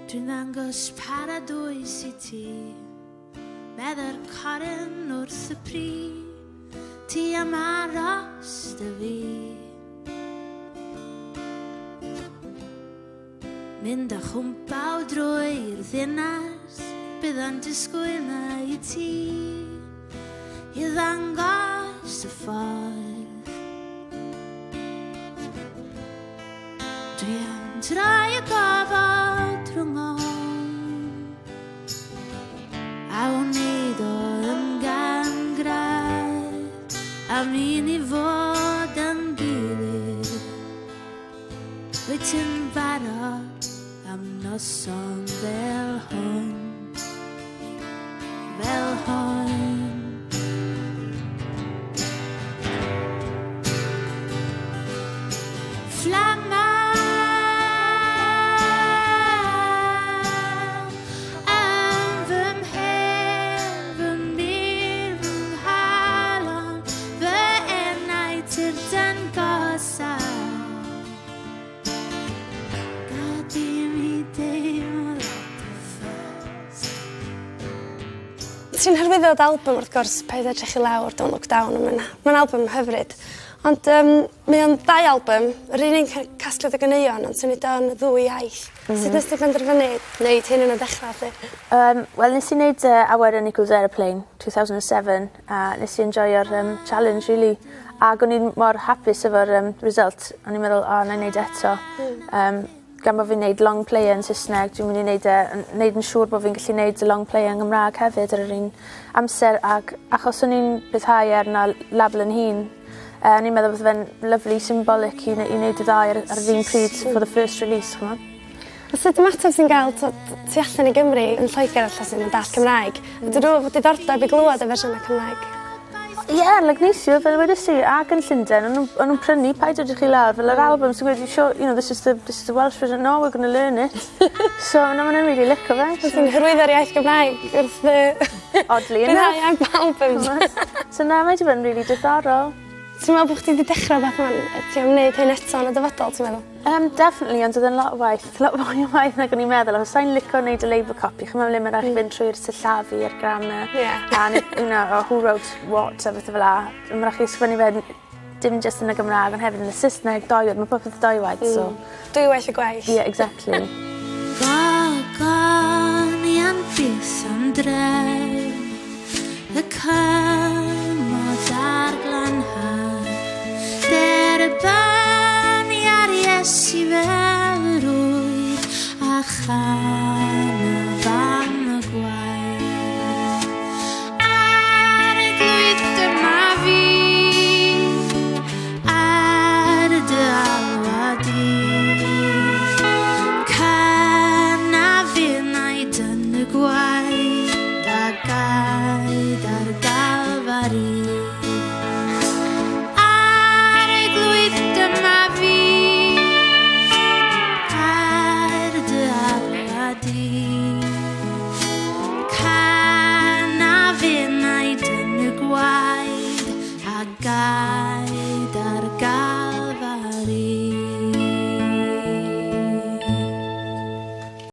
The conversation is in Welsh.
Dwi'n ddangos paradwys i ti. Medda'r coryn wrth y pri. Ti am aros dy fi. Mynd â chwmpaw drwy'r ddinas, bydda'n disgwyl na i ti i ddangos y ffordd. Dwi am droi y gofod rhwngom a wneud o yn gangradd am i ni fod yn gilydd. Wyt ti'n barod am noson fel hon? Fel hon? Fflamau yn fy mhen, fy mur, fy nghalon, fy enau tir dangosaf. Gad i mi deimlo dy ffas. Ti'n hyrwyddo dy album wrth gwrs Paid Edrych i Lawr Don't Look Down a ma'n ma'n album hyfryd. Ond yym mae o'n ddau album yr un un ca- casgliad o ganeuon ond ti'n neud o yn ddwy iaith. Mm. Sut nes ti benderfynu neud hyn yn y dechra 'lly? Yym wel nes i neud yy Awyren Equals Aeroplane 2007 a nes i enjoio'r yym challenge rili. Ag o'n i'n mor hapus efo'r yym result o'n i'n meddwl o 'nai neud e eto. Hmm. Yym gan bo' fi'n neud long play yn Sysneg dwi'n myn' i neud e yn neud yn siŵr bo' fi'n gallu neud y long play yn Gymra'g hefyd ar yr un amser ag achos o'n i'n rhyddhau ar na label 'yn hun yy o'n i'n meddwl bydde fe'n lyfli symbolic i ne- i neud y ddau ar ar yr un pryd for the first release ch'mo'? A sut ymateb ti'n ga'l t'od tu allan i Gymru yn Lloegr ella sydd 'im yn dallt Cymraeg? Ydyn n'w efo diddordeb i glywed y fersiynau Cymraeg? Ie like neithiwr fel wedes i ag yn Llunden o'n nw'n o'n nw'n prynu Paid Edrych i Lawr fel yr album so gweud you sure you know this is the this is the Welsh version no we're gonna learn it. So na ma' nw'n rili lico fe. So ti'n hyrwyddo'r iaith Gymraeg wrth yy Oddly enough. Rhyddhau albums. So na mae 'di bod yn rili diddorol. Ti'n meddwl bo' chdi 'di dechra wbath ŵan yy ti am neud hyn eto yn y dyfodol ti'n meddwl? Definitely ond odd e'n lot o waith lot mwy o waith nag o'n i'n meddwl achos sai'n lico neud y label copy ch'mo' le ma' rai' chi fynd trwy'r sillafu a'r grammar. Ie. A ne- you know who wrote what a pethe fel 'a. Ma' rai' chi sgwennu fe n- dim jyst yn y Gymra'g ond hefyd yn y Sysneg doi ma' popeth dwywaith so. Dwywaith y gwaith. Ie exactly. Gogoniant byth am dref y cyfan.